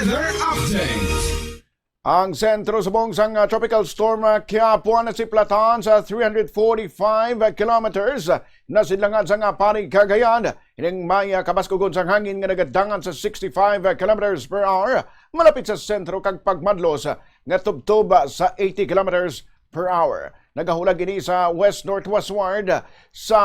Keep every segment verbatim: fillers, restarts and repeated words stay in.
Weather update. Ang sentro subong sang, ah, Tropical Storm, ah, Kiapo nasiplatan sa three hundred forty-five kilometers na sidlangan sang, ah, Parig, Cagayan. Ining may, ah, kabaskugon sang hangin nga nagadangat sa sixty-five kilometers per hour malapit sa sentro kag pagmadlos, ah, nga tubtob, ah, sa eighty kilometers per hour. Nagahulag ini sa west-northwestward sa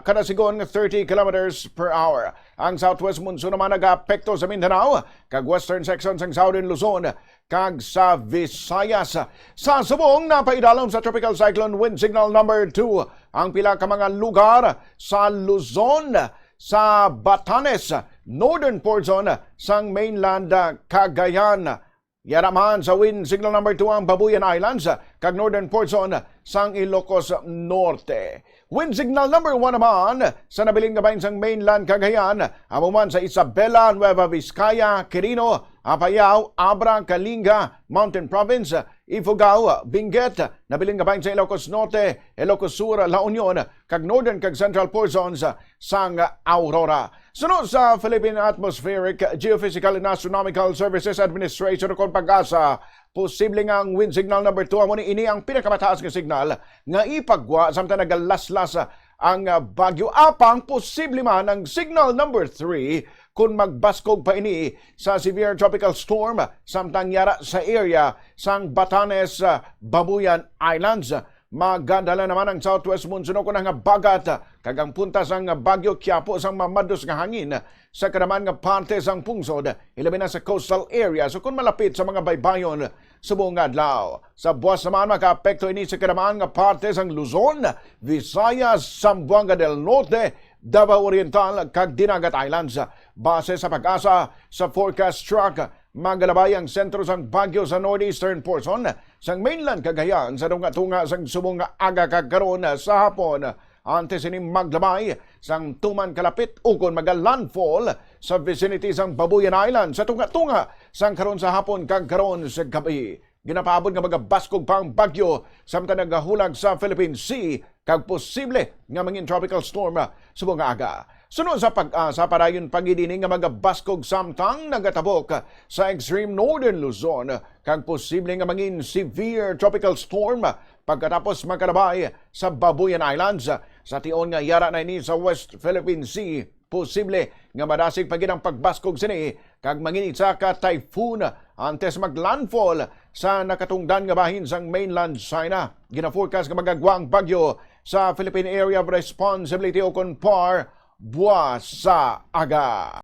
kada sigon nga thirty kilometers per hour. Ang southwest monsoon naman nagaapekto sa Mindanao kag western section sang southern Luzon kag sa Visayas. Sa subong, napaidalom sa Tropical Cyclone Wind Signal Number Two ang pila ka mga lugar sa Luzon, sa Batanes, northern portion sang mainland, ah, Cagayan. Yara man sa Wind Signal Number Two ang Babuyan Islands, ah, kag northern portion sang Ilocos Norte. Wind Signal Number One naman sa nabilin nga bahin sang mainland Cagayan, amo man sa Isabela, Nueva Vizcaya, Quirino, Apayao, Abra, Kalinga, Mountain Province, Ifugao, Benguet, nabilin nga bahin sa Ilocos Norte, Ilocos Sur, La Union, kag northern kag central portions sang Aurora. Suno sa Philippine Atmospheric, Geophysical and Astronomical Services Administration, kon PAGASA, posible nga ang Wind Signal Number Two amo ni ini ang pinakamataas nga signal nga ipagwa samtang nagalaslas ang, ah, bagyo. Apang posible man ang Signal Number Three kon magbaskog pa ini sa severe tropical storm samtang yara sa area sang Batanes, ah, Babuyan Islands. Magadala naman ang southwest monsoon kon ang habagat, ah, kag ang punta sang bagyo Kiapo sang mamadlos nga hangin sa kadaman nga parte sang pungsod, ilabi na sa coastal areas o kon malapit sa mga baybayon subong nga adlaw. Sa buwas naman, makaapekto ini sa kadaman nga parte sang Luzon, Visayas, Zamboanga del Norte, Davao Oriental, kag Dinagat Islands. Base sa PAGASA, sa forecast track, magalabay ang sentro sang bagyo sa northeastern portion sang mainland Cagayan sa tunga-tunga sang subong nga aga kag karon sa hapon. Antes ini maglabay, sang tuman kalapit ukon maga-landfall sa vicinity sang Babuyan Island sa tunga-tunga sang karon sa hapon kag karon sa gab-i. Ginapaabot nga magabaskog pa ang bagyo samtang nagahulag sa Philippine Sea kag posible nga mangin tropical storm subong nga aga. Suno sa PAGASA, padayon pa gid ini nga magabaskog samtang nagatabok sa extreme northern Luzon kag posible nga mangin severe tropical storm pagkatapos makalabay sa Babuyan Islands. Sa tion nga yara na ini sa West Philippine Sea, posible nga madasig pa gid ang pagbaskog sini kag mangin isa ka typhoon antes mag-landfall sa nakatungdan nga bahin sang mainland China. Gina-forecast nga magagwa ang bagyo sa Philippine Area of Responsibility o kon PAR buwas sa aga.